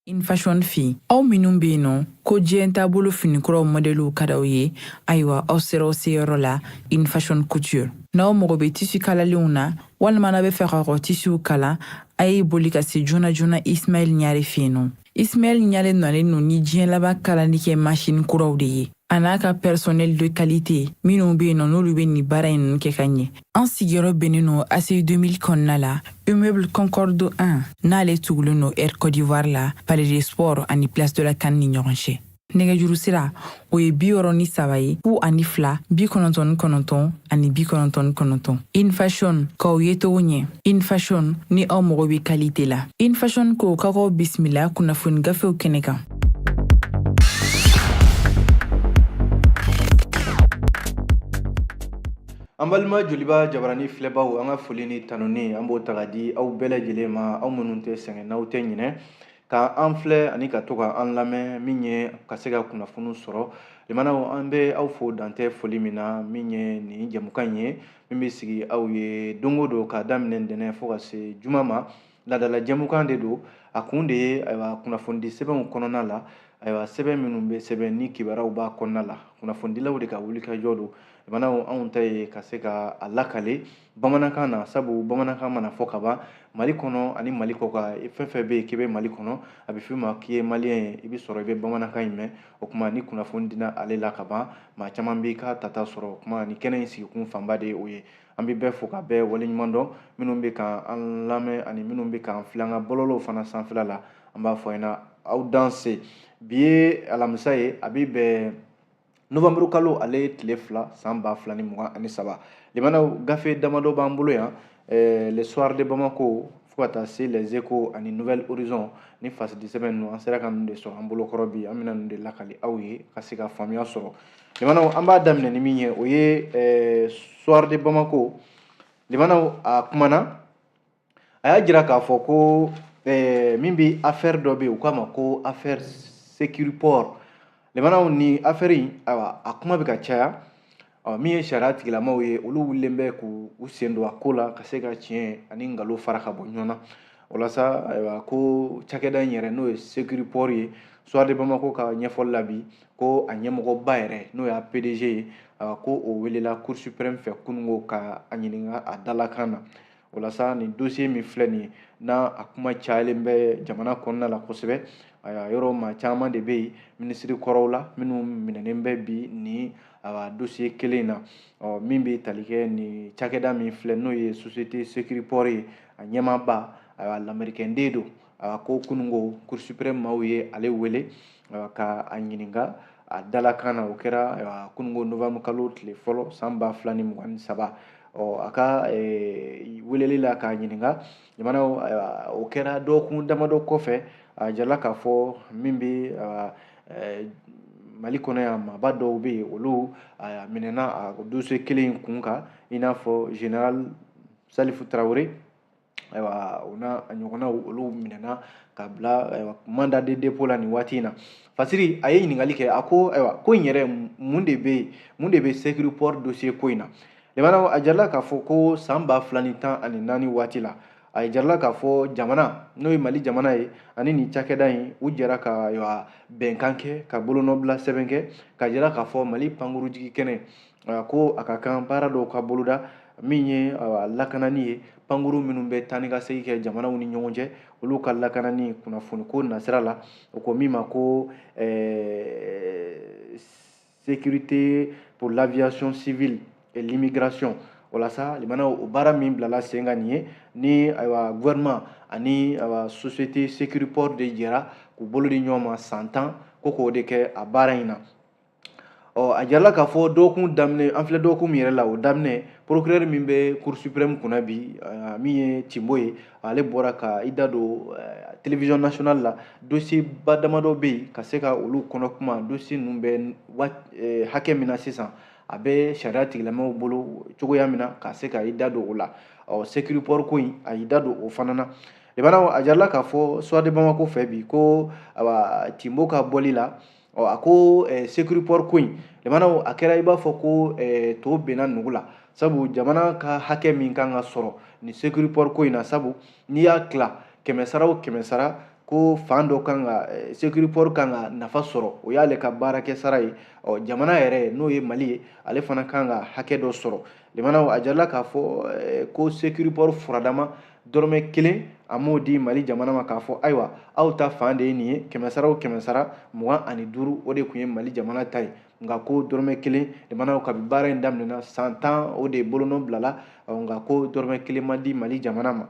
In Fashion fɛ aw minnu bɛ yen nɔ ko diɲɛ taabolo finikuraw mɔdɛliw ka d'aw ye, ayiwa, aw sera aw seyɔrɔ la, In Fashion Couture. N'aw mago bɛ tissu kalalenw na, walima n'aw bɛ fɛ k'aw ka tissuw kala, a ye boli ka se joona joona Ismaɛl Ɲare fɛ yen nɔ. Ismaɛl Ɲare nalen don ni diɲɛ laban kalali kɛ machine kuraw de ye, a n'a ka personnel de qualité minnu bɛ yen nɔ, n'olu bɛ nin baara in ninnu kɛ ka ɲɛ. An sigiyɔrɔ bɛnnen don ACI 2000 kɔnɔna la, immeuble Concorde 1, n'ale tugulen don Air Côte d'Ivoire la, Palais des Sports ani Place de la CAN ni ɲɔgɔn cɛ. Nɛgɛjuru sira, o ye 63 ye, 02 99 ani 99. In Fashion, k'aw ye togo ɲɛ. In Fashion, ni aw mago bɛ qualité la. In Fashion ko k'aw bisimila kunnafoni gafew kɛnɛ kan. An balima Joliba jabarani filɛbaw, an ka foli ni tanuni, an b'o ta ka di aw bɛɛ lajɛlen ma, aw minnu tɛ sɛgɛn, n'aw tɛ ɲinɛ ka an filɛ ani ka to ka an lamɛn, min ye ka se ka kunnafoniw sɔrɔ. Limanaw, an bɛ aw fo dantɛ foli min na, min ye nin jɛmukan in ye, min bɛ sigi aw ye don o don k'a daminɛ ntɛnɛn fo ka se juma ma. Laadala jɛmukan de don. A kun de ye, ayiwa, kunnafonidi sɛbɛnw kɔnɔna la, ayiwa, sɛbɛn minnu bɛ sɛbɛn ni kibaruyaw b'a kɔnɔna la, kunnafonidilaw de ka wulikajɔ don. Limanaw, anw ta ye ka se ka a lakale bamanankan na, sabu bamanankan mana fɔ ka ban Mali kɔnɔ ani Mali kɔkan, fɛn fɛn bɛ yen k'i bɛ Mali kɔnɔ, a bɛ f'i ma k'i ye maliyɛn ye, i bɛ sɔrɔ i bɛ bamanankan in mɛn. O tuma ni kunnafoni dina ale la ka ban, maa caman b'i ka tata sɔrɔ. O tuma ni kɛnɛ in sigikun fanba de ye o ye. An bɛ bɛɛ fo ka bɛɛ waleɲuman dɔn, minnu bɛ ka an lamɛn ani minnu bɛ k'an filɛ an ka bɔlɔlɔw fana sanfɛla la. An b'a fɔ ɲɛna aw danse. Bi ye alamisa ye, a bɛ bɛn novembre kalo ale tile 2, san 2023. Limanaw, gafe damadɔ b'an bolo yan, Le Soir de Bamako fo ka taa se Les Échos ani Nouvel Horizon ni fasidi sɛbɛn ninnu. An sera ka ninnu de sɔrɔ an bolokɔrɔ bi, an bɛna ninnu de lakali aw ye ka se ka faamuya sɔrɔ. Limanaw, an b'a daminɛ ni min ye, o ye Soir de Bamako. Limanaw, a kumana, a y'a jira k'a fɔ ko min bɛ affaire dɔ bɛ yen, u k'a ma ko affaire Sécuriport. Limanaw, ni affaire in, ayiwa, a kuma bɛ ka caya. Min ye sariya tigilamaw ye, olu wulilen bɛ k'u sen don a ko la ka se ka tiɲɛ ani nkalon fara ka bɔ ɲɔgɔn na. O la sa, ayiwa, ko cakɛda in yɛrɛ, n'o ye Sécuriport ye, Soir de Bamako ka ɲɛfɔli la bi, ko a ɲɛmɔgɔba yɛrɛ, n'o y'a PDG ye, ko o welela Cour suprême fɛ kununko ka a ɲininka a dalakan na. O la sa, nin dossier min filɛ nin ye, n'a a kuma cayalen bɛ jamana kɔnɔna la kosɛbɛ, ayiwa, yɔrɔ maa caman de bɛ yen, minisiri kɔrɔw la, minnu minɛnen bɛ bi ni ayiwa dossier kelen in na. Ɔ, min bɛ tali kɛ nin cakɛda min filɛ, n'o ye société Sécuriport ye, a ɲɛmaaba, ayiwa, lamɛrikɛnden don. Ayiwa, ko kununko Cour suprême maaw ye ale wele, ayiwa, ka a ɲininka a dalakan na. O kɛra, ayiwa, kununko novembre kalo tile fɔlɔ, san 2023. Ɔ, a ka weleli la k'a ɲininka, jamanaw, ayiwa, o kɛra dɔgɔkun damadɔ kɔfɛ. A jirala k'a fɔ min bɛ Mali kɔnɔ yan, maaba dɔw bɛ yen, olu minɛna a dossier kelen in kun kan, i n'a fɔ général Salifu Tarawele, ayiwa, o n'a ɲɔgɔnnaw, olu minɛna ka bila, ayiwa, mandat de dépôt la nin waati in na. Fasiri, a ye ɲininkali kɛ, a ko ayiwa, ko in yɛrɛ, mun de bɛ yen, mun de bɛ Sécuriport dossier ko in na? Limanaw, a jirala k'a fɔ ko san 2014 waati la, a jirala k'a fɔ jamana, n'o ye Mali jamana ye, ani nin cakɛda in, u jɛra ka, ayiwa, bɛnkan kɛ, ka bolonɔbila sɛbɛn kɛ, ka jira k'a fɔ Mali pankurujigi kɛnɛ, ko a ka kan baara dɔw ka boloda, min ye, ayiwa, lakanani ye, pankuru minnu bɛ taa ni ka segin kɛ jamanaw ni ɲɔgɔn cɛ, olu ka lakanani kunnafoni ko nasira la. O ko min ma ko sécurité pour l'aviation civile et l'immigration. O la sa, limanaw, o baara min bilala sen kan nin ye, ni ayiwa gouvernement ani, ayiwa, société Sécuriport de jɛra k'u bolo di ɲɔgɔn ma san 10, ko k'o de kɛ a baara in na. Ɔ, a jirala k'a fɔ dɔgɔkun daminɛ, an filɛ dɔgɔkun min yɛrɛ la, o daminɛ, procureur min bɛ Cour suprême kunna bi, min ye Timbo ye, ale bɔra ka i da don télévision nationale la. Dossier ba damadɔ bɛ yen, ka se ka olu kɔnɔ kuma, dossier ninnu bɛ hakɛ min na sisan, a bɛ sariya tigilamɔgɔw bolo cogoya min na, ka se ka i da don o la. Ɔ, Sécuriport ko in, a y'i da don o fana na. Limanaw, a jirala k'a fɔ Soir de Bamako fɛ bi ko, ayiwa, Timbo ka bɔli la, ɔ, a ko Sécuriport ko in, limanaw, a kɛra i b'a fɔ ko to benna nugu la, sabu jamana ka hakɛ min kan ka sɔrɔ nin Sécuriport ko in na, sabu n'i y'a tila 100 sara o 100 sara, Ko fan dɔ kan ka Sécuriport kan ka nafa sɔrɔ, o y'ale ka baarakɛ sara ye. Ɔ, jamana yɛrɛ, n'o ye Mali ye, ale fana kan ka hakɛ dɔ sɔrɔ. Limanaw, a jirala k'a fɔ ko Sécuriport furadama dɔrɔmɛ kelen a m'o di Mali jamana ma, k'a fɔ ayiwa, aw ta fan de ye nin ye, kɛmɛ sara o kɛmɛ sara 25, o de tun ye Mali jamana ta ye. Nka ko dɔrɔmɛ kelen, limanaw, kabi baara in daminɛna san 10, o de bolonɔ bilala, nka ko dɔrɔmɛ kelen ma di Mali jamana ma.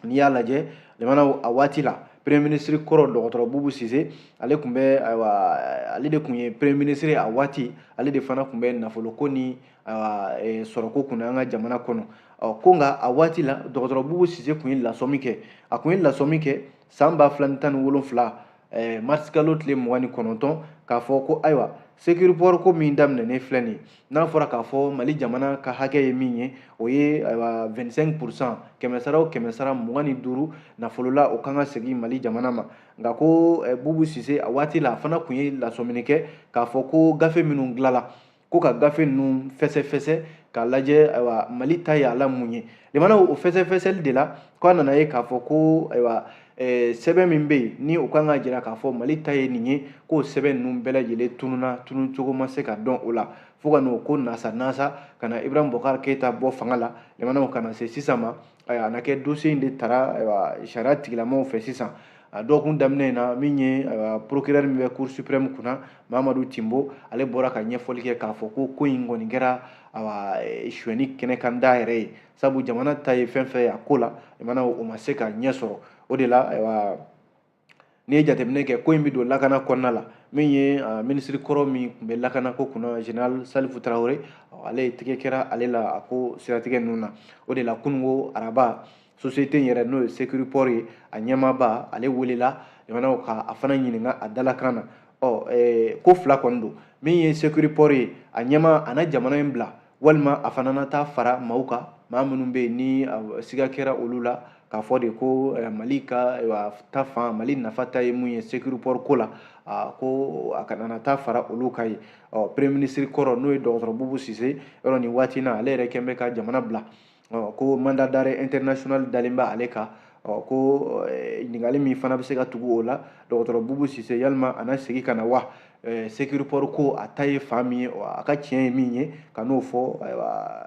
N'i y'a lajɛ, limanaw, a waati la, premier ministre kɔrɔ, dɔgɔtɔrɔ Bubu Sise, ale tun bɛ, ayiwa, ale de tun ye premier ministre a waati, ale de fana tun bɛ nafoloko ni, ayiwa, sɔrɔko kunna an ka jamana kɔnɔ. Ɔ, ko nka a waati la, dɔgɔtɔrɔ Bubu Sise tun ye lasɔmi kɛ, a tun ye lasɔmi kɛ san 2017, marisikalo tile 29, k'a fɔ ko ayiwa, Sécuriport ko min daminɛnen filɛ nin ye, n'a fɔra k'a fɔ Mali jamana ka hakɛ ye min ye, o ye, ayiwa, 25%, kɛmɛ sara o kɛmɛ sara 25 nafolo la, o kan ka segin Mali jamana ma. Nka ko Bubu Sise, a waati la, a fana tun ye lasɔmini kɛ k'a fɔ ko gafe minnu dilanla, ko ka gafe ninnu fɛsɛfɛsɛ k'a lajɛ, ayiwa, Mali ta ye a la mun ye. Limanaw, o fɛsɛfɛsɛli de la, ko a nana ye k'a fɔ ko ayiwa, sɛbɛn min bɛ yen ni o kan ka jira k'a fɔ Mali ta ye nin ye, k'o sɛbɛn ninnu bɛɛ lajɛlen tununa, tunun cogo ma se ka dɔn o la, fo ka n'o ko nasa nasa ka na Ibrahim Boubacar Keita bɔ fanga la. Limanaw, ka na se sisan ma, ayiwa, a na kɛ dossier in de tara, ayiwa, sariya tigilamɔgɔw fɛ sisan. A dɔgɔkun daminɛ in na, min ye, ayiwa, procureur min bɛ Cour suprême kunna, Mamadu Timbo, ale bɔra ka ɲɛfɔli kɛ k'a fɔ ko ko in kɔni kɛra, ayiwa, sonyɛni kɛnɛ kan da yɛrɛ ye, sabu jamana ta ye fɛn fɛn ye a ko la, limanaw, o ma se ka ɲɛ sɔrɔ. O de la, ayiwa, n'i ye jateminɛ kɛ, ko in bɛ don lakana kɔnɔna la. Min ye minisiri kɔrɔ min tun bɛ lakana ko kunna, général Salifu Tarawele, ale ye tigɛ kɛra ale la a ko siratigɛ ninnu na. O de la, kununko araba, société in yɛrɛ, n'o ye Sécuriport ye, a ɲɛmaaba, ale welela, jamanaw ka a fana ɲininka a dalakan na. Ɔ, ko fila kɔni don. Min ye Sécuriport ye, a ɲɛma, a na jamana in bila, walima a fana na taa fara maaw kan, maa minnu bɛ yen ni siga kɛra olu la, k'a fɔ de ko Mali ka ta fan, Mali nafa ta ye mun ye Sécuriport ko la, ko a kana na taa fara olu kan ye. Ɔ, premier ministre kɔrɔ, n'o ye dɔgɔtɔrɔ Bubu Sise, yɔrɔ nin waati na, ale yɛrɛ kɛn bɛ ka jamana bila. Ɔ, ko mandat d'arrêt international dalen bɛ ale kan. Ɔ, ko ɲininkali min fana bɛ se ka tugu o la, dɔgɔtɔrɔ Bubu Sise, yalima a na segin ka na wa? Sécuriport ko, a ta ye fan min ye, a ka tiɲɛ ye min ye, ka n'o fɔ, ayiwa,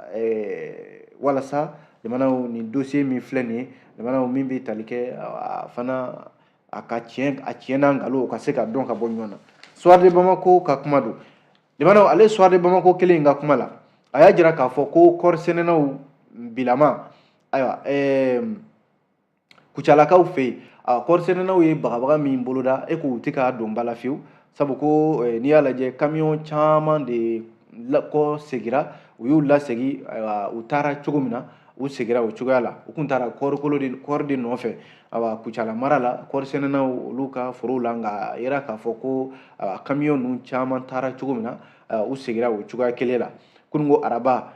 walasa jamanaw nin dossier min filɛ nin ye, jamanaw, min bɛ tali kɛ a fana a ka tiɲɛ, a tiɲɛ n'a nkalon, o ka se ka dɔn ka bɔ ɲɔgɔn na. Soir de Bamako ka kuma don. Jamanaw, ale Soir de Bamako kelen in ka kuma la, a y'a jira k'a fɔ ko kɔɔri sɛnɛnaw bilama, ayiwa, Kucalakaw fɛ yen, a kɔɔri sɛnɛnaw ye bagabaga min boloda, e k'u tɛ k'a don ba la fiyewu, sabu ko n'i y'a lajɛ, kamiyɔn caman de kɔ segira, u y'u lasegin. Ayiwa, u taara cogo min na, u segira o cogoya la. U kun taara kɔɔrikolo de, kɔɔri de nɔfɛ, ayiwa, Kucala mara la, kɔɔri sɛnɛnaw olu ka forow la. Nka a yira k'a fɔ ko, ayiwa, kamiyɔn ninnu caman taara cogo min na, u segira o cogoya kelen la. Kununko araba,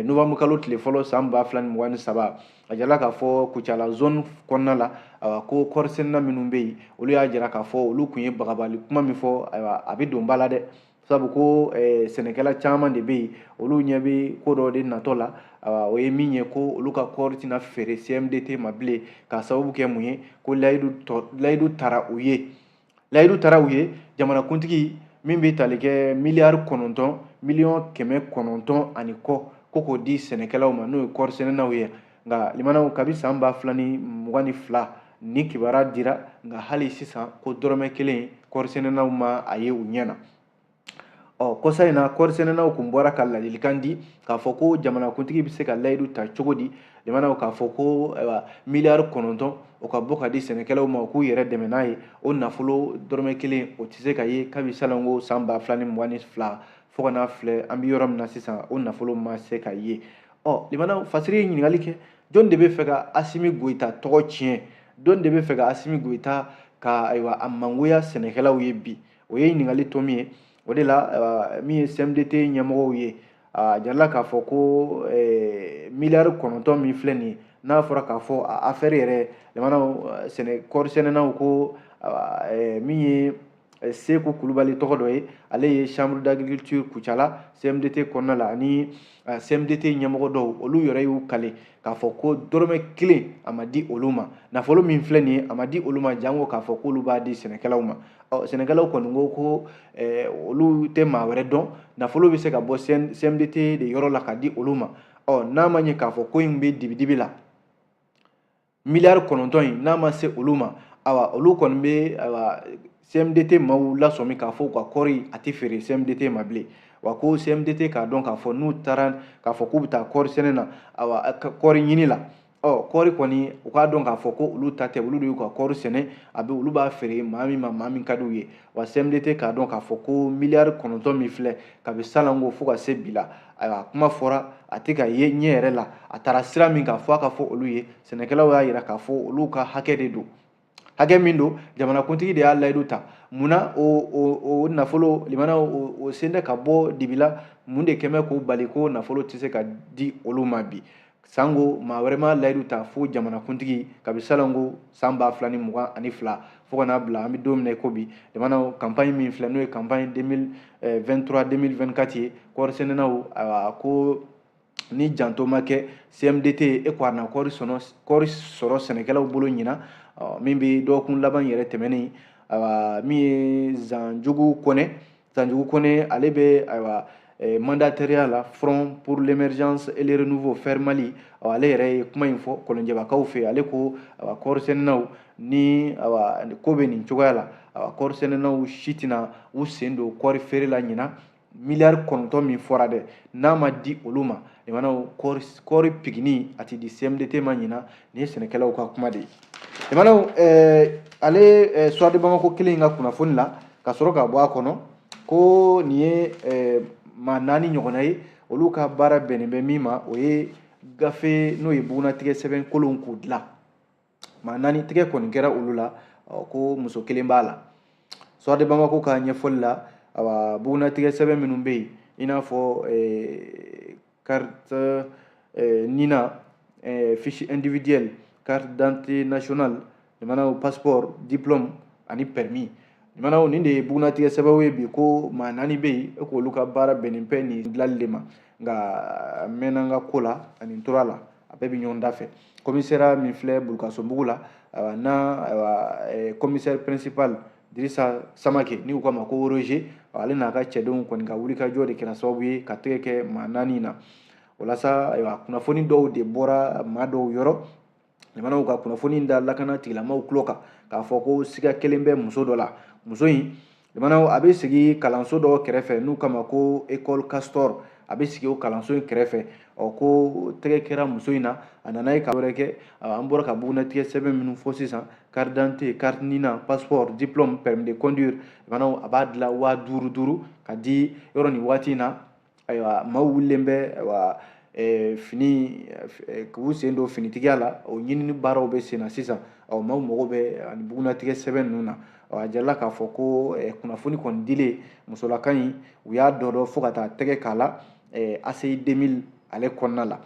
novembre kalo tile fɔlɔ san 2023, a jirala k'a fɔ Kucala zone kɔnɔna la, ayiwa, ko kɔɔri sɛnɛna minnu bɛ yen, olu y'a jira k'a fɔ olu kun ye bagabali kuma min fɔ, ayiwa, a bɛ don ba la dɛ, sabu ko sɛnɛkɛla caman de bɛ yen, olu ɲɛ bɛ ko dɔ de natɔ la. Ayiwa, o ye min ye, ko olu ka kɔɔri tɛna feere CMDT ma bilen, k'a sababu kɛ mun ye? Ko layidu tara u ye, layidu tara u ye jamanakuntigi min bɛ tali kɛ miliyari 9, miliyɔn 900 ani kɔ, ko k'o di sɛnɛkɛlaw ma, n'o ye kɔɔri sɛnɛnaw ye. Nka limanaw, kabi san 2022 ni kibaruya dira, nka hali sisan ko dɔrɔmɛ kelen kɔɔri sɛnɛnaw ma a ye u ɲɛ na. Ɔ, kɔsa in na, kɔɔri sɛnɛnaw kun bɔra ka ladilikan di k'a fɔ ko jamanakuntigi bɛ se ka layidu ta cogo di, limanaw, k'a fɔ ko ayiwa, miliyari 9, o ka bɔ ka di sɛnɛkɛlaw ma, u k'u yɛrɛ dɛmɛ n'a ye, o nafolo dɔrɔmɛ kelen o tɛ se ka ye kabi salongo san 2022 fo ka n'a filɛ an bɛ yɔrɔ min na sisan, o nafolo ma se ka ye. Ɔ, limanaw, Fasiri ye ɲininkali kɛ: jɔn de bɛ fɛ ka Asimi Goyita tɔgɔ tiɲɛ? Jɔn de bɛ fɛ ka Asimi Goyita ka, ayiwa, a mangoya sɛnɛkɛlaw ye bi? O ye ɲininkali tɔ min ye. O de la, min ye CMDT ɲɛmɔgɔw ye, a jirala k'a fɔ ko miliyari 9 min filɛ nin ye, n'a fɔra k'a fɔ a affaire yɛrɛ, jamanaw, sɛnɛ, kɔɔri sɛnɛnaw ko min ye Seku Kulubali tɔgɔ dɔ ye, ale ye chambre d'agriculture Kucala CMDT kɔnɔna la, ani CMDT ɲɛmɔgɔ dɔw, olu yɛrɛ y'u kale k'a fɔ ko dɔrɔmɛ kelen a ma di olu ma. Nafolo min filɛ nin ye, a ma di olu ma, jango k'a fɔ k'olu b'a di sɛnɛkɛlaw ma. Ɔ, sɛnɛkɛlaw kɔni ko olu tɛ maa wɛrɛ dɔn, nafolo bɛ se ka bɔ CMDT de yɔrɔ la ka di olu ma. Ɔ, n'a ma ɲɛ k'a fɔ ko in bɛ dibidibi la, miliyari 9 in n'a ma se olu ma, awa, olu kɔni bɛ, ayiwa, CMDT maaw lasɔmi k'a fɔ u ka kɔɔri a tɛ feere CMDT ma bilen. Wa ko CMDT k'a dɔn k'a fɔ n'u taara k'a fɔ k'u bɛ taa kɔɔri sɛnɛ na, awa, kɔɔri ɲini la, ɔ, kɔɔri kɔni, u k'a dɔn k'a fɔ ko olu ta tɛ, olu de y'u ka kɔɔri sɛnɛ, a bɛ olu b'a feere maa min ma, maa min ka d'u ye. Wa CMDT k'a dɔn k'a fɔ ko miliyari 9 min filɛ, kabi salongo fo ka se bi la, ayiwa, kuma fɔra, a tɛ ka ye ɲɛ yɛrɛ la. A taara sira min kan, fo a ka fɔ olu ye. Sɛnɛkɛlaw y'a yira k'a fɔ olu ka hakɛ de don, hakɛ min don, jamanakuntigi de y'a layidu ta. Munna o nafolo limana o sen tɛ ka bɔ dibi la? Mun de kɛmɛ k'o bali ko nafolo tɛ se ka di olu ma bi, sango maa wɛrɛ ma layidu ta fo jamanakuntigi? Kabi salongo san 2022 fo ka n'a bila an bɛ don min na i ko bi, jamana campagne min filɛ, n'o ye campagne 2023 2024 ye, kɔɔri sɛnɛnaw, ayiwa, ko ni janto ma kɛ, CMDT e ko a na kɔɔri sɔrɔ sɛnɛkɛlaw bolo ɲina. Min bɛ dɔgɔkun laban yɛrɛ tɛmɛnen, ayiwa, min ye Zanjugu Kɔnɛ, Zanjugu Kɔnɛ, ale bɛ, ayiwa, mandataire la Front pour l'émergence et le renouveau, FER Mali, ale yɛrɛ ye kuma in fɔ Kɔlɔnjɛbakaw fɛ. Ale ko, ayiwa, kɔɔri sɛnɛnaw ni, ayiwa, ko bɛ nin cogoya la, ayiwa, kɔɔri sɛnɛnaw si tɛna u sen don kɔɔri feere la ɲina. Miliyari 9 min fɔra dɛ, n'a ma di olu ma, limanaw, kɔɔri pigini a ti di CMDT ma ɲina. Nin ye sɛnɛkɛlaw ka kuma de ye. Limanaw, ale Soir de Bamako kelen in ka kunnafoni la, ka sɔrɔ ka bɔ a kɔnɔ ko nin ye maa naani ɲɔgɔnna ye, olu ka baara bɛnnen bɛ min ma, o ye gafe, n'o ye bugunatigɛ sɛbɛn kolonw k'u dilan. Maa naani tigɛ kɔni kɛra olu la, ko muso kelen b'a la. Soir de Bamako ka ɲɛfɔli la, awa, bugunatigɛ sɛbɛn minnu bɛ yen, i n'a fɔ carte NINA, fiche individuelle, carte d'identité nationale, limanaw, passeport, diplôme ani permis, limanaw, nin de ye bugunatigɛ sɛbɛnw ye bi ko maa naani bɛ yen, e k'olu ka baara bɛnnen bɛ nin dilanli de ma. Nka a mɛnna n ka ko la ani tora la, a bɛɛ bɛ ɲɔgɔn da fɛ. Commissariat min filɛ Bulukasobugu la, ayiwa, n'a, ayiwa, commissaire principal Dirisa Samake, ni u k'a ma ko Roger, ale n'a ka cɛdenw kɔni ka wulikajɔ de kɛra sababu ye ka tɛgɛ kɛ maa naani na. O la sa, ayiwa, kunnafoni dɔw de bɔra maa dɔw yɔrɔ, jamanaw ka kunnafoni da lakana tigilamaw tulo kan k'a fɔ ko siga kelen bɛ muso dɔ la. Muso in, jamanaw, a bɛ sigi kalanso dɔ kɛrɛfɛ n'u kama ko école Castor, a bɛ sigi o kalanso in kɛrɛfɛ. Ɔ, ko tɛgɛ kɛra muso in na, a nana ye ka wɛrɛ kɛ. An bɔra ka bugunatigɛ sɛbɛn minnu fɔ sisan, carte d'identité, carte NINA, passeport, diplôme, permis de conduire, jamanaw, a b'a dilan 5000 5000 ka di yɔrɔ. Nin waati in na, ayiwa, maaw wulilen bɛ, ayiwa, fini k'u sen don finitigiya la, o ɲinini baaraw bɛ sen na sisan. Ɔ, maaw mago bɛ ani bugunatigɛ sɛbɛn ninnu na. Ɔ, a jirala k'a fɔ ko kunnafoni kɔni dilen musolaka in, u y'a dɔ dɔn fo ka taa tɛgɛ k'a la ACI 2000 ale kɔnɔna la.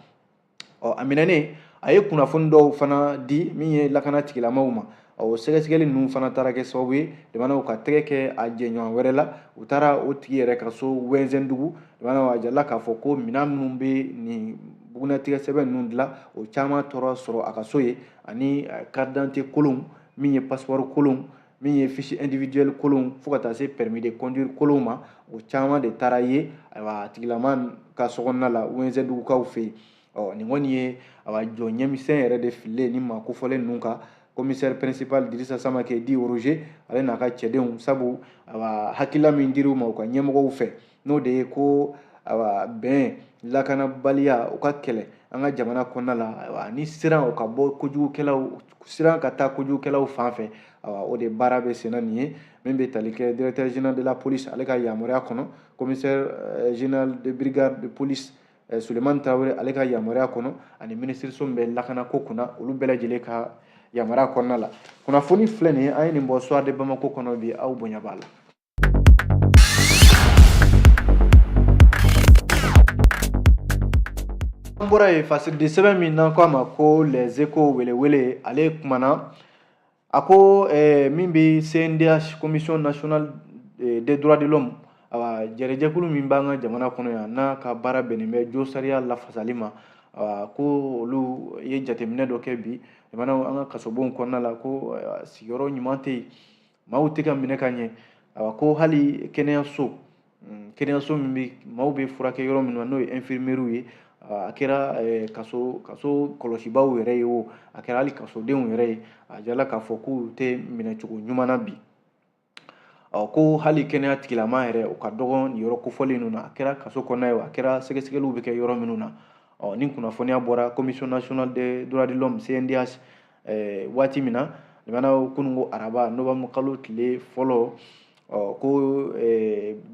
Ɔ, a minɛnen, a ye kunnafoni dɔw fana di min ye lakana tigilamaw ma. O sɛgɛsɛgɛli ninnu fana taara kɛ sababu ye, jamanaw, ka tɛgɛ kɛ a jɛɲɔgɔn wɛrɛ la. U taara o tigi yɛrɛ ka so Wɛnzɛndugu. Jamanaw, a jirala k'a fɔ ko minɛn minnu bɛ nin bugunatigɛ sɛbɛn ninnu dilan, o caman tora sɔrɔ a ka so ye, ani carte d'identité kolonw, min ye passeport kolonw, min ye fiche individuelle kolonw, fo ka taa se permis de conduire kolonw ma, o caman de taara ye, ayiwa, a tigilama ka sokɔnɔna la Wɛnzɛndugukaw fɛ yen. Ɔ, nin kɔni ye, ayiwa, jɔ ɲɛmisɛn yɛrɛ de fililen ni maa kofɔlen ninnu kan, commissaire principal Dirisa Samake dit Roger, ale n'a ka cɛdenw. Sabu, ayiwa, hakilila min dir'u ma u ka ɲɛmɔgɔw fɛ, n'o de ye ko, ayiwa, bɛn lakanabaliya u ka kɛlɛ an ka jamana kɔnɔna la, ayiwa, ni siran o ka bɔ kojugukɛlaw, siran ka taa kojugukɛlaw fan fɛ, ayiwa, o de baara bɛ senna nin ye, min bɛ tali kɛ directeur général de la police ale ka yamaruya kɔnɔ, commissaire général de brigade de police Sulemani Tarawele ale ka yamaruya kɔnɔ, ani minisiriso min bɛ lakanako kunna, olu bɛɛ lajɛlen ka yamaruya kɔnɔna la. Kunnafoni filɛ nin ye, an ye nin bɔ Soir de Bamako kɔnɔ bi, aw bonya b'a la. An bɔra yen, fasiridi sɛbɛn min n'an ko a ma ko Les Échos, welewele, ale kumana A ko min bɛ CNDH, Commission nationale des droits de l'homme, awa jɛrɛjɛkulu min b'an ka jamana kɔnɔ yan, n'a ka baara bɛnnen bɛ josariya lafasali ma, awa ko olu ye jateminɛ dɔ kɛ bi jamana an ka kasobonw kɔnɔna la, ko sigiyɔrɔ ɲuman tɛ yen, maaw tɛ ka minɛ ka ɲɛ. Awa ko hali kɛnɛyaso min bɛ maaw bɛ furakɛ yɔrɔ min na, n'o ye infirmeries ye, a kɛra kaso kɔlɔsibaw yɛrɛ ye o, a kɛra hali kasodenw yɛrɛ ye, a jala k'a fɔ k'u tɛ minɛcogo ɲuman na bi. Ɔ ko hali kɛnɛya tigilama yɛrɛ, o ka dɔgɔn nin yɔrɔ kofɔlen ninnu na, a kɛra kaso kɔnɔna ye o, a kɛra sɛgɛsɛgɛliw bɛ kɛ yɔrɔ minnu na. Ɔ ni kunnafoniya bɔra Commission nationale des droits de l'homme, CNDH, waati min na, limana kununko araba novembre kalo tile fɔlɔ, ɔ ko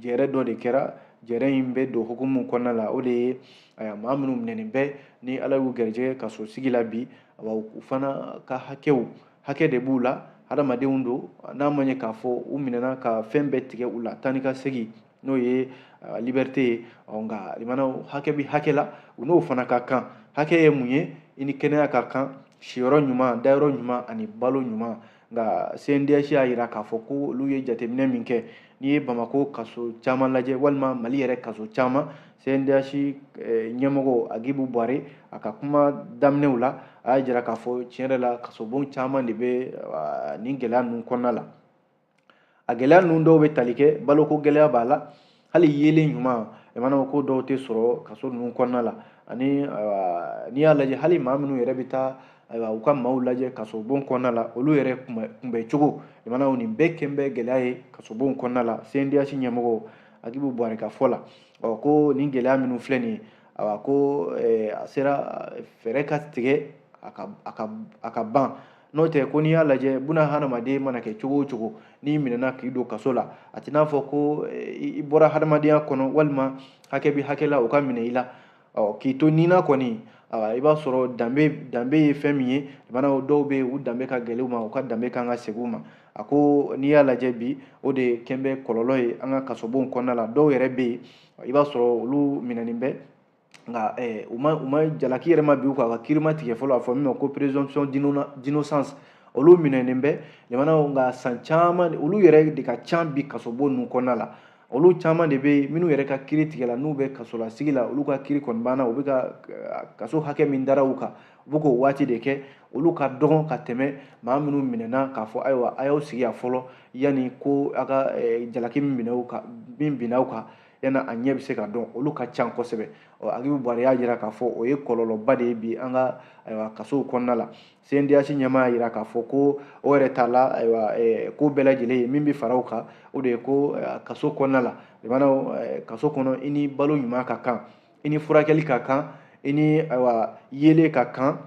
jɛrɛ dɔ de kɛra. Jɛrɛ in bɛ don hukumu kɔnɔna la, o de ye ayiwa maa minnu minɛnen bɛ ni Ala y'u garijɛgɛ kaso sigi la bi, awa u fana ka hakɛw, hakɛ de b'u la, hadamadenw don. N'a ma ɲɛ k'a fɔ u minɛna ka fɛn bɛɛ tigɛ u la, taa ni ka segin, n'o ye liberté ye. Nka limana hakɛ bɛ hakɛ la, u n'o fana ka kan. Hakɛ ye mun ye? I ni kɛnɛya ka kan, siyɔrɔ ɲuman, dayɔrɔ ɲuman ani balo ɲuman. Nka CNDH y'a jira k'a fɔ ko olu ye jateminɛ min kɛ, n'i ye Bamakɔ kaso caman lajɛ walima Mali yɛrɛ kaso caman, CNDH ɲɛmɔgɔ Agibu Buware, a ka kuma daminɛw la, a y'a jira k'a fɔ tiɲɛ yɛrɛ la, kasobon caman de bɛ nin gɛlɛya ninnu kɔnɔna la. A gɛlɛya ninnu dɔw bɛ tali kɛ baloko gɛlɛya b'a la, hali yelen ɲuman limana ko dɔw tɛ sɔrɔ kaso ninnu kɔnɔna la. Ani n'i y'a lajɛ, hali maa minnu yɛrɛ bɛ taa ayiwa u ka maaw lajɛ kasobon kɔnɔna la, olu yɛrɛ kunbɛcogo limana, nin bɛɛ kɛn bɛ gɛlɛya ye kasobon kɔnɔna la, CNDH ɲɛmɔgɔ Agibu Buware ka fɔ la. Ɔ ko nin gɛlɛya minnu filɛ nin ye, ayiwa ko a sera fɛɛrɛ ka tigɛ a ka ban. N'o tɛ, ko n'i y'a lajɛ, buna hadamaden mana kɛ cogo o cogo, n'i minɛna k'i don kaso la, a t'i n'a fɔ ko i bɔra hadamadenya kɔnɔ walima hakɛ bɛ hakɛ la o ka minɛ i la. Ɔ k'i to nina kɔni, i b'a sɔrɔ danbe ye fɛn min ye, limana dɔw bɛ yen, u danbe ka gɛlɛn u ma, u ka danbe kan ka segin u ma. A ko n'i y'a lajɛ bi, o de kɛn bɛ kɔlɔlɔ ye an ka kasobonw kɔnɔna la. Dɔw yɛrɛ bɛ yen, i b'a sɔrɔ olu minɛnen bɛ, nka u ma jalaki yɛrɛ ma bi u kan, ka kiiri ma tigɛ fɔlɔ, a fɔ min ma ko présomption d'innocence, olu minɛnen bɛ limana, nka san caman, olu yɛrɛ de ka ca bi kasobon ninnu kɔnɔna la. Olu caman de bɛ yen minnu yɛrɛ ka kiiri tigɛla, n'u bɛ kasolasigi la, olu ka kiiri kɔni banna, u bɛ ka kaso hakɛ min dara u kan, u bɛ k'o waati de kɛ. Olu ka dɔgɔn ka tɛmɛ maa minnu minɛna k'a fɔ ayiwa a y'aw sigi yan fɔlɔ, yanni ko a ka jalaki min minɛ u kan, min binna aw kan, yanni a ɲɛ bɛ se ka dɔn, olu ka ca kosɛbɛ. Ɔ Agibu Buware y'a jira k'a fɔ o ye kɔlɔlɔba de ye bi an ka ayiwa kasow kɔnɔna la. CNDH ɲɛmaa y'a jira k'a fɔ ko o yɛrɛ t'a la, ayiwa ko bɛɛ lajɛlen ye min bɛ fara o kan, o de ye ko kaso kɔnɔna la, limana kaso kɔnɔ, i ni balo ɲuman ka kan, i ni furakɛli ka kan, i ni ayiwa yelen ka kan,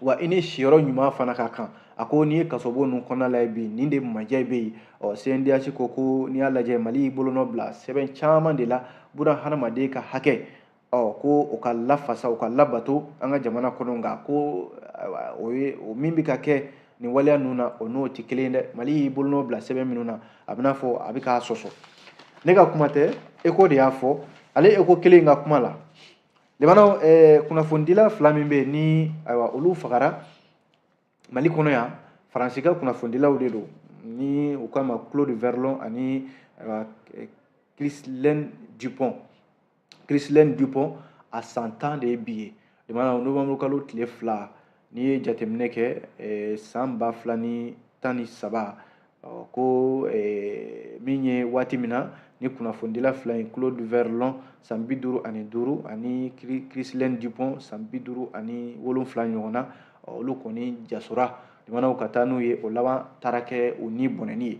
wa i ni siyɔrɔ ɲuman fana ka kan. A ko n'i ye kasobon ninnu kɔnɔna lajɛ bi, nin de majɛ bɛ yen. Ɔ CNDH ko n'i y'a lajɛ, Mali y'i bolonɔ bila sɛbɛn caman de la buna hadamaden ka hakɛ, ɔ ko o ka lafasa, o ka labato an ka jamana kɔnɔ. Nka ko o ye o min bɛ ka kɛ nin waleya ninnu na, o n'o tɛ kelen ye dɛ. Mali y'i bolonɔ bila sɛbɛn minnu na, a bɛ n'a fɔ a bɛ k'a sɔsɔ. Ne ka kuma tɛ, Eko de y'a fɔ, ale Eko kelen ka kuma la. Limanaw, kunnafonidila fila min bɛ yen ni ayiwa olu fagara Mali kɔnɔ yan, Faransi ka kunnafonidilaw de don, ni u k'a ma Claude Verlon ani ayiwa Ghislaine Dupont. Ghislaine Dupont a san 10 de ye bi ye. Limanaw, novembre kalo tile 2, n'i ye jateminɛ kɛ, san 2013, ko min ye waati min na ni kunnafonidila fila in, Claude Verlon san 55 ani Ghislaine Dupont san 57 ɲɔgɔn na, olu kɔni jasora limanaw ka taa n'u ye, o laban taara kɛ u ni bɔnɛni ye.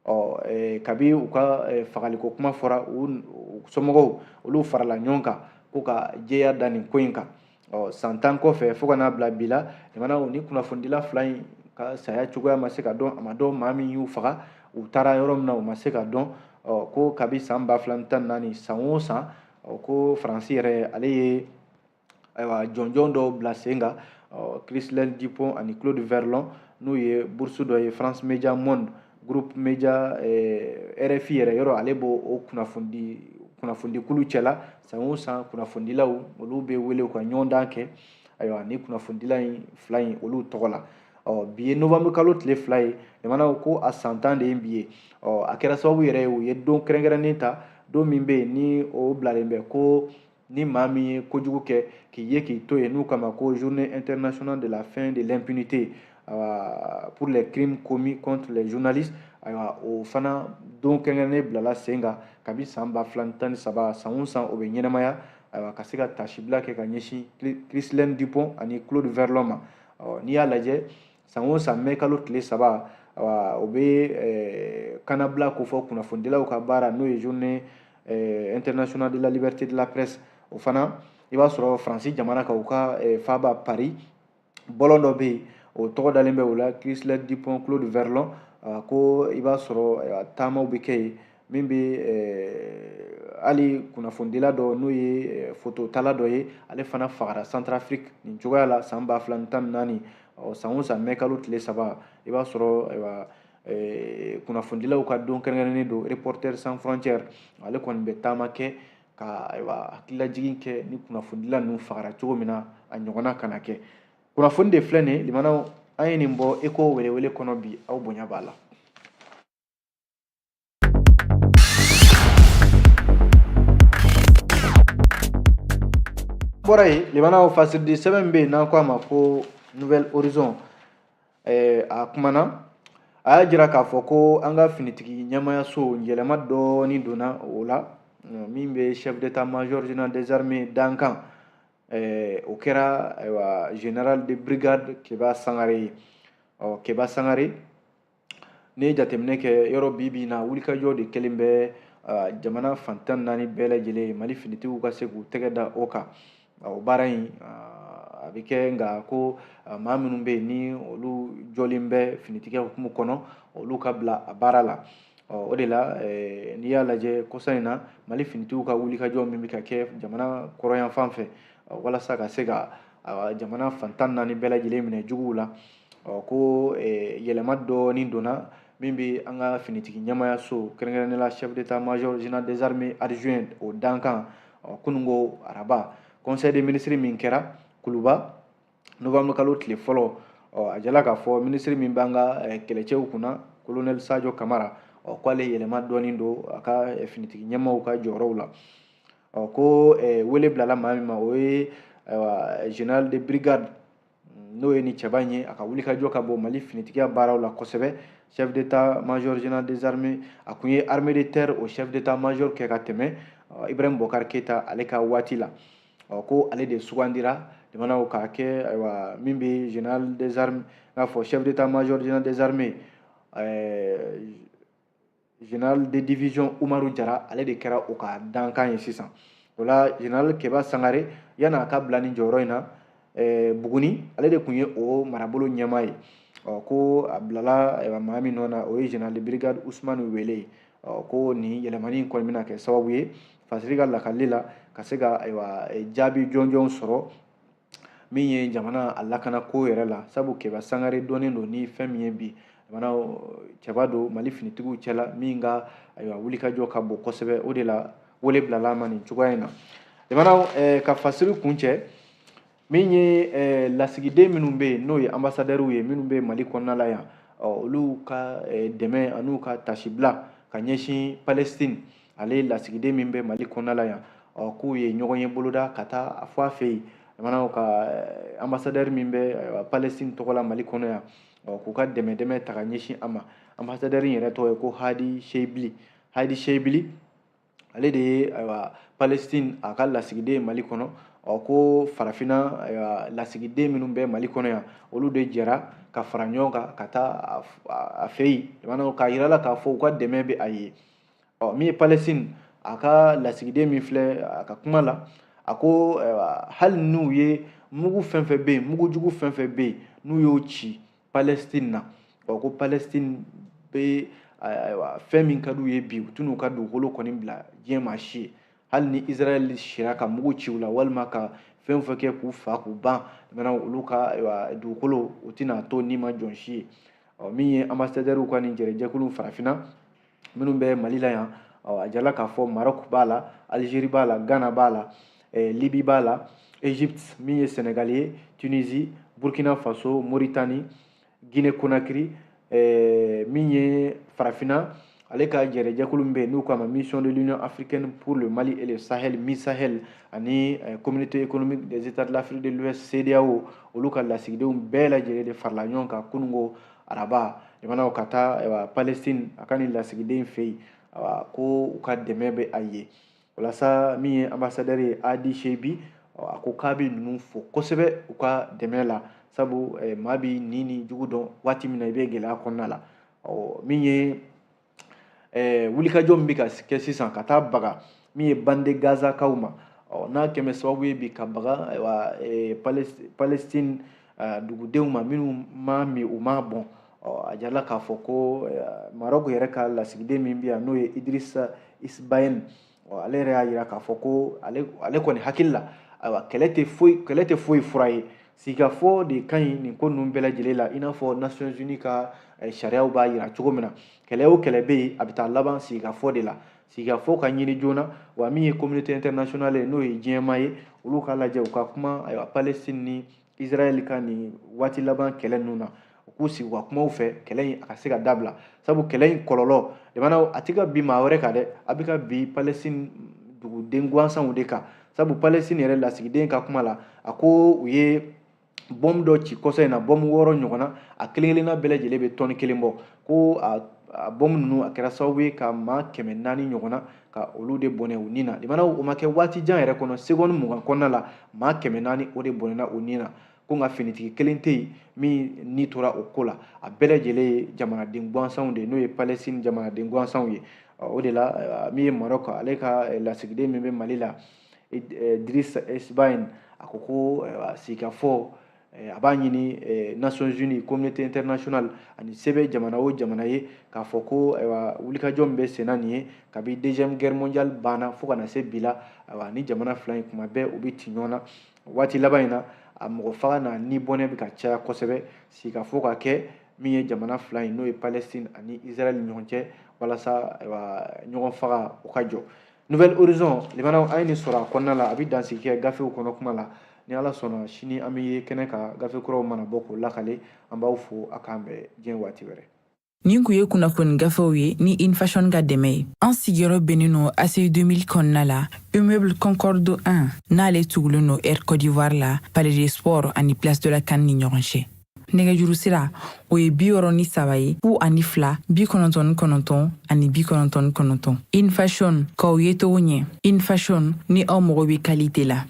Ɔ kabi u ka fagaliko kuma fɔra, u somɔgɔw olu farala ɲɔgɔn kan ko ka jɛya da nin ko in kan. Ɔ san 10 kɔfɛ, fo ka n'a bila bi la, limanaw, ni kunnafonidila fila in ka saya cogoya ma se ka dɔn, a ma dɔn maa min y'u faga, u taara yɔrɔ min na, o ma se ka dɔn. Ɔ ko kabi san 2014, san o san, ɔ ko Faransi yɛrɛ ale ye ayiwa jɔnjɔn dɔw bila sen kan, ɔ Ghislaine Dupont ani Claude Verlon, n'u ye bourse dɔ ye France Media Monde, Groupe Media RFI yɛrɛ yɔrɔ, ale b'o o kunnafonidikulu cɛla. San o san, kunnafonidilaw olu bɛ wele u ka ɲɔgɔndan kɛ, ayiwa ni kunnafonidila in fila in olu tɔgɔ la. Ɔ bi ye novembre kalo tile 2 ye, limanaw ko a san 10 de ye bi ye. Ɔ a kɛra sababu yɛrɛ ye, u ye don kɛrɛnkɛrɛnnen ta, don min bɛ yen ni o bilalen bɛ ko ni maa min ye kojugu kɛ k'i ye k'i to yen, n'u kama ko journée internationale de la fin de l'impunité pour les crimes commis contre les journalistes. Ayiwa, o fana don kɛrɛnkɛrɛnnen bilala sen kan kabi san 2013. San o san o bɛ ɲɛnamaya, ayiwa, ka se ka tasibila kɛ ka ɲɛsin Chrislaine Dupont ani Claude Verlon ma. Ɔ n'i y'a lajɛ, san o san mai kalo tile 3, ayiwa, o bɛ kannabila kofɔ kunnafonidilaw ka baara, n'o ye journée internationale de la liberté de la presse. O fana i b'a sɔrɔ Faransi jamana kan, u ka faaba Paris, bɔlɔn dɔ bɛ yen, o tɔgɔ dalen bɛ o la, Chrislaine Dupont, Claude Verlon. Ko i b'a sɔrɔ taamaw bɛ kɛ yen, min bɛ hali kunnafonidila dɔ, n'o ye fototala dɔ ye, ale fana fagara Centrafrique nin cogoya la san 2014. San o san mai kalo tile 3, i b'a sɔrɔ ayiwa kunnafonidilaw ka don kɛrɛnkɛrɛnnen don, Reporters sans frontières, ale kɔni bɛ taama kɛ ka ayiwa hakililajigin kɛ ni kunnafonidila ninnu fagara cogo min na, a ɲɔgɔnna kana kɛ. Kunnafoni de filɛ nin ye, limanaw, an ye nin bɔ Eko welewele kɔnɔ bi, aw bonya b'a la. Bɔra yen, limanaw, fasiridi sɛbɛn bɛ yen n'an ko a ma ko Nouvel Horizon, a kumana, a y'a jira k'a fɔ ko an ka finitigi ɲɛmayaso yɛlɛma dɔɔni donna o la, min bɛ chef d'état-major général des armées dankan, o kɛra ayiwa général de brigade Keba Sangare ye. Ɔ Keba Sangare, n'i ye jateminɛ kɛ yɔrɔ bi bi in na, wulikajɔ de kɛlen bɛ jamana fan 14 bɛɛ lajɛlen, Mali finitigiw ka se k'u tɛgɛ da o kan. O baara in a bɛ kɛ, nka ko maa minnu bɛ yen ni olu jɔlen bɛ finitigiya hukumu kɔnɔ, olu ka bila a baara la. Ɔ o de la, n'i y'a lajɛ kɔsa in na, Mali finitigiw ka wulikajɔ min bɛ ka kɛ jamana kɔrɔnyanfan fɛ walasa ka se ka jamana fan 14 bɛɛ lajɛlen minɛ juguw la, ɔ ko yɛlɛma dɔɔni donna min bɛ an ka finitigi ɲɛmayaso, kɛrɛnkɛrɛnnenya la chef d'état-major général des armées adjoint, o dankan. Ɔ kununko araba, conseil des ministres min kɛra Kuluba novembre kalo tile fɔlɔ, ɔ a jala k'a fɔ ministre min b'an ka kɛlɛcɛw kunna, colonel Sadio Kamara, ɔ k'ale yɛlɛma dɔɔni don a ka finitigi ɲɛmaaw ka jɔyɔrɔw la. Ɔ ko wele bilala maa min ma, o ye ayiwa général de brigade, n'o ye ni cɛba in ye, a ka wulikajɔ ka bɔ Mali finitigiya baaraw la kosɛbɛ, chef d'état-major général des armées, a kun ye armée de terre o chef d'état-major kɛ ka tɛmɛ Ibrahim Bokar Keita ale ka waati la. Ɔ ko ale de sugandira jamanaw k'a kɛ ayiwa min bɛ général des armées, n'a fɔ chef d'état-major général des armées, général de division Umaru Jara, ale de kɛra o ka dankan ye sisan. O la général Keba Sangare, yan'a ka bila nin jɔyɔrɔ in na Buguni, ale de tun ye o marabolo ɲɛmaa ye. Ɔ ko a bilala ayiwa maa min nɔ na, o ye général de brigade Ousmane Wele ye. Ɔ ko nin yɛlɛmani in kɔni bɛna kɛ sababu ye fasiri ka lakali la ka se ka ayiwa jaabi jɔnjɔn sɔrɔ min ye jamana a lakanako yɛrɛ la, sabu Keba Sangare dɔnnen don ni fɛn min ye bi, jamana cɛba don Mali finitigiw cɛla min ka ayiwa wulikajɔ ka bon kosɛbɛ. O de la wele bilala a ma nin cogoya in na. Jamana ka fasiri kuncɛ, min ye lasigiden minnu bɛ yen, n'o ye ambassadeurs ye minnu bɛ Mali kɔnɔna la yan, olu ka dɛmɛ an'u ka tasibila ka ɲɛsin Palestine, ale lasigiden min bɛ Mali kɔnɔna la yan, k'u ye ɲɔgɔn ye boloda ka taa a fɔ a fɛ yen, jamanaw ka ambassadeur min bɛ Palestine tɔgɔ la Mali kɔnɔ yan, k'u ka dɛmɛ ta ka ɲɛsin a ma. Ambassadeur in yɛrɛ tɔgɔ ye ko Hadi Sheibli. Hadi Sheibli, ale de ye ayiwa Palestine a ka lasigiden Mali kɔnɔ. Ɔ ko farafinna ayiwa lasigiden minnu bɛ Mali kɔnɔ yan, olu de jɛra ka fara ɲɔgɔn kan ka taa a fɛ yen, jamanaw k'a yira la k'a fɔ u ka dɛmɛ bɛ a ye. Ɔ min ye Palestine a ka lasigiden min filɛ, a ka kuma la, a ko hali n'u ye mugu fɛn fɛn bɛ yen, mugujugu fɛn fɛn bɛ yen, n'u y'o ci Palestine na, ɔ ko Palestine bɛ ayiwa fɛn min ka d'u ye bi, u tɛn'u ka dugukolo kɔni bila diɲɛ maa si ye. Hali ni Israël sera ka mugu ci u la walima ka fɛn fɛn kɛ k'u fa k'u ban, olu ka ayiwa dugukolo u tɛna to ni ma jɔn si ye. Ɔ min ye ambassadeurs ka nin jɛrɛjɛkulu farafinna minnu bɛ Mali la yan, ɔ a jala k'a fɔ Maroc b'a la, Algérie b'a la, Ghana b'a la, Libye b'a la, Égypte min ye Sénégal ye, Tunisie, Burkina Faso, Mauritanie, Guinée Conakry, min ye farafinna ale ka jɛrɛjɛkulu min bɛ yen n'u k'a ma Mission de l'Union africaine pour le Mali et le Sahel, MISAHEL, ani Communauté économique des États de l'Afrique de l'Ouest, CEDEAO, olu ka lasigidenw bɛɛ lajɛlen de farala ɲɔgɔn kan kununko araba jamanaw ka taa ayiwa Palestine a ka nin lasigiden fɛ yen, ayiwa ko u ka dɛmɛ bɛ a ye. Walasa min ye ambassadeur ye Adi Shebi, a ko k'a bɛ ninnu fo kosɛbɛ u ka dɛmɛ la, sabu maa b'i ni ni jugu dɔn waati min na i bɛ gɛlɛya kɔnɔna la. Ɔ min ye wulikajɔ min bɛ ka kɛ sisan ka taa baga min ye bande Gazakaw ma, ɔ n'a kɛmɛ sababu ye bi ka baga ayiwa Palestine dugudenw ma minnu ma min u ma bɔn. Ɔ a jirala k'a fɔ ko Maroc yɛrɛ ka lasigiden min bɛ yan n'o ye Idrissa Isbayen, ɔ ale yɛrɛ y'a jira k'a fɔ ko ale kɔni hakili la, ayiwa kɛlɛ tɛ foyi fura ye, sigikafɔ de ka ɲi nin ko ninnu bɛɛ lajɛlen la. I n'a fɔ Nations Unies ka sariyaw b'a jira cogo min na, kɛlɛ o kɛlɛ bɛ yen, a bɛ taa laban sigikafɔ de la, sigikafɔ ka ɲini joona. Wa min ye communauté internationale ye, n'o ye diɲɛmaa ye, olu k'a lajɛ u ka kuma ayiwa Palestine ni Israël ka nin waati laban kɛlɛ ninnu na, u k'u sigi u ka kumaw fɛ, kɛlɛ in a ka se ka dabila, sabu kɛlɛ in kɔlɔlɔ jamana a tɛ ka bin maa wɛrɛ kan dɛ, a bɛ ka bin Palestine duguden gansanw de kan. Sabu Palestine yɛrɛ lasigiden ka kuma la, a ko u ye bɔmu dɔ ci kɔsa in na, bɔmu 6 ɲɔgɔn na, a kelen kelenna bɛɛ lajɛlen bɛ tɔni 1 bɔ, ko a bɔmu ninnu a kɛra sababu ye ka maa 400 ɲɔgɔn na ka olu de bɔnɛ u ni na. Limanaw, o ma kɛ waati jan yɛrɛ kɔnɔ, seconde 20 kɔnɔna la, maa 400 o de bɔnɛna u ni na, ko nka finitigi kelen tɛ yen min ni tora o ko la. A bɛɛ lajɛlen ye jamanaden gansanw de ye, n'o ye Palestine jamanaden gansanw ye. O de la min ye Maroc ale ka lasigiden min bɛ Mali la, Idriss Esbain, a ko ko sigikafɔ a b'a ɲini Nations Unies, communauté internationale ani sɛbɛn jamana o jamana ye k'a fɔ ko ayiwa wulikajɔ min bɛ sen na nin ye kabi Deuxième Guerre mondiale banna fo ka na se bi la, ayiwa ni jamana fila in kuma bɛɛ u bɛ ci ɲɔgɔn na. Waati laban in na, a mɔgɔ faga n'a ni bɔnɛ bɛ ka caya kosɛbɛ. Sigikafɔ ka kɛ min ye jamana fila in, n'o ye Palestine ani Israël ɲɔgɔn cɛ, walasa ayiwa ɲɔgɔn faga o ka jɔ. Nouvel Horizon limanaw, an ye nin sɔrɔ a kɔnɔna la, a bɛ dansigi kɛ gafew kɔnɔ kuma la. Ni Ala sɔnna, sini an bɛ ye kɛnɛ kan, gafe kuraw mana bɔ k'o lakale. An b'aw fo, a k'an bɛn diɲɛ waati wɛrɛ. Nin kun ye kunnafoni gafew ye ni Infashion ka dɛmɛ ye. An sigiyɔrɔ bɛnnen no ACI 2000 kɔnɔna la, immeuble Concorde 1, n'ale tugulen no Air Côte d'Ivoire la, Palais des Sports ani Place de la CAN ni ɲɔgɔn cɛ. Nɛgɛjuru sira o ye 63 ye 02 99 ani 99. Infashion, k'aw ye togo ɲɛ. Infashion, ni aw mago bɛ qualité la.